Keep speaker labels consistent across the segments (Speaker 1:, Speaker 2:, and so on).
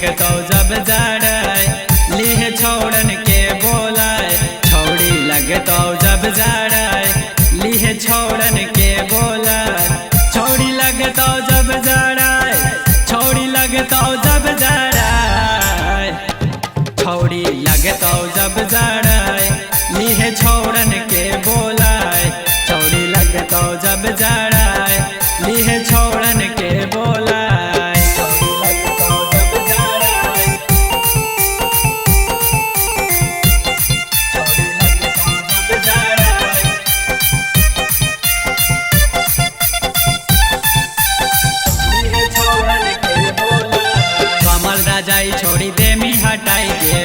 Speaker 1: लगतो जब जाड़ाय लिहे छौड़न के बोलाय। छौड़ी लगतो जब जाड़ाय लिहे छौड़न के बोलाय। छौड़ी लगतो जब जाड़ाय, छौड़ी लगतो जब जाड़ाय, छौड़ी लगतो जब जाड़ाय लिहे छौड़न के बोलाय। छौड़ी लगतो जब जाड़ाय लिहे छौड़न के बोलाय। छौड़ी लगतो जब जाड़ाय, छौड़ी लगतो जब जाड़ाय, लिहे छौड़न के बोलाय। कमल राजाई छोड़ी देमी हटाई गे,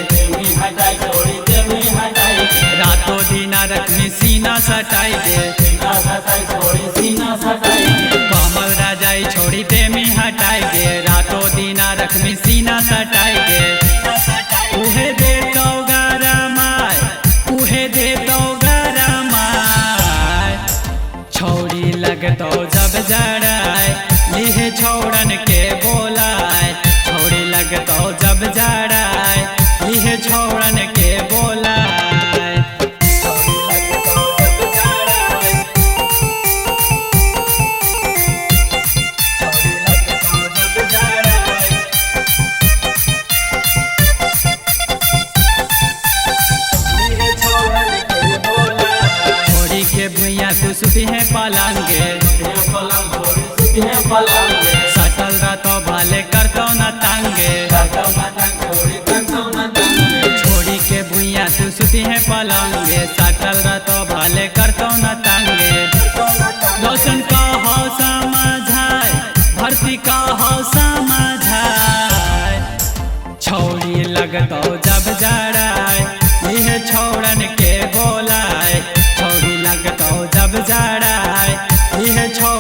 Speaker 2: हटाई छोड़ी देमी हटाई के।
Speaker 1: रातों दिना रखनी सीना सटाई गे,
Speaker 2: सीना सटाई छोड़ी सीना सटाई के।
Speaker 1: कमल राजाई छोड़ी देमी हटाई गे, रातों दिना रखनी सीना सटाई गे। उहे दे तो गरमाय, उहे दे तो गरमाय, छौड़ी लगतो जब जड़ाय लिहे छौड़न के बोलाय। छौड़ी लगतो जब जड़ाय लिहे छौड़न के बोलाय। छौड़ी लगतो जब जड़ाय, छौड़ी लगतो जब जड़ाय, लिहे छौड़न के बोलाय। छोड़ी के भुइया तू सुती है पलंगे,
Speaker 2: पलंग छोड़ी सुती है पलंग।
Speaker 1: सटल रहतो भले करतो न तंगे,
Speaker 2: करतो ना तंग छोड़ी करतो ना तंग।
Speaker 1: छोड़ी के भुइया तू सुती है पलंगे, सटल रहतो भले करतो न तंगे। रोशन का हो समझाए, भर्ती का हो समझाए, छौड़ी लगतो जब जड़ाए लिहे छौड़न के बोलाए। छौड़ी लगतो जब जड़ाए लिहे छौ